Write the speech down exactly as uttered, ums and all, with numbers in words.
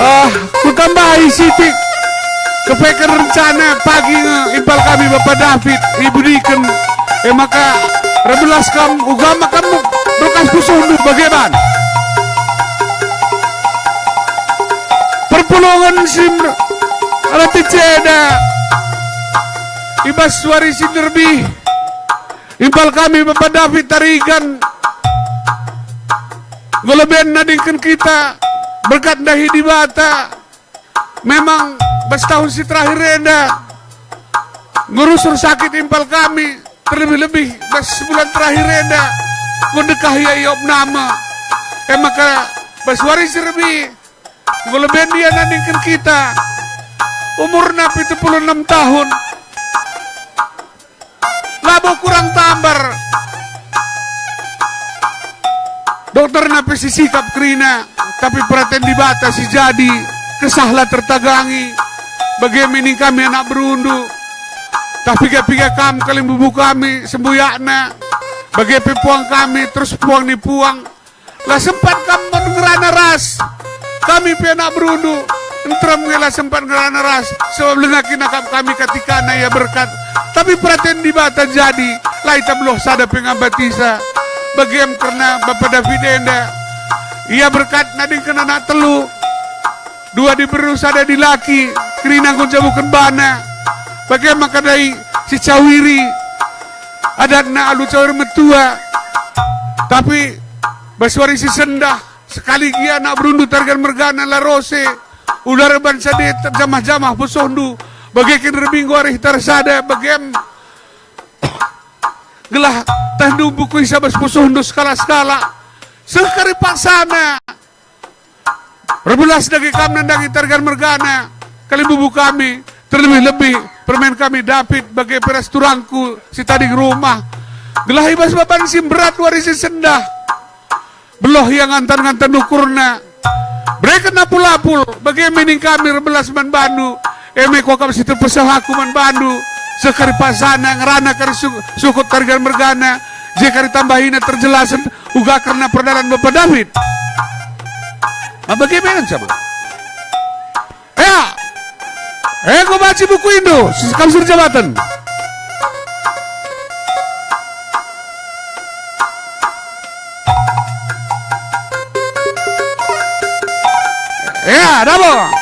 Ah, kutambahi sitik. Kepeken rencana pagi nge impal kami Bapa David ibudiken. E maka, erbelas kam, uga maka berkas pusuhndu bage ban. Perpulungen si rati ceda i bas wari si nderbih. Impal kami Bapa David Tarigan, enggo leben nadingken kita berkat ndahi Dibata. Memang bas tahun si terakhir enda ngurus sakit impal kami, terlebih-lebih bas sebulan terakhir enda enggo ndekah ia i opname. E maka bas wari si nderbih enggo leben ia nadingken kita, umurna pitu puluh enem tahun. Labo kurang tambar. Dokterna pe sisikap kerina, tapi peraten Dibata si jadi, kesahlah tertagangi. Bage me ning kami anak berundu. Tah piga-piga kam kalimbubu kami sembuyakna. Bage pe puang kami, terus puang ni puang. La sempat kam ngerana ras. Kami pe anak berundu, nterem nge la sempat ngerana ras, sebab langa kin akap kami katikana ia berkat. Tapi peraten Dibata jadi, la ita beluh sada pe ngambatisa. Bagem kerna Bapa David enda. Ia berkat nadingken anak telu. Dua diberu, sada dilaki, kerina enggo njabuken bana. Bage maka ndai sicawiri adatna alu cawir metua. Tapi bas wari si sendah, sekali gia anak berundu Tarigan mergana la rose, ular bansa deta jamah-jamah pusuhndu, bage kin erbinggu arih tarsada bagem gelah tehndu bukui sabas pusuhndu sekala-sekala. Seh kari paksana. Erbelas dage kam nandangi Tarigan mergana, kalimbubu kami, terlebih-lebih permen kami David bage pe ras turangku si tading rumah. Gelah i bas baban si mberat wari si sendah. Beluh ia ngantan-ngantan ukurna. Bereken apul-apul, bage me ning kami erbelas man bandu. E me kuakap si terpesah aku man bandu. Seh kari paksana ngerana kari su-, sukut Tarigan mergana. Je kari tambahina terjelasen uga kerna perdalan Bapa David. Ma bage me ngenca ma. Ea. Enggo banci bukuindu, kam seri jabaten. Ea, dabo.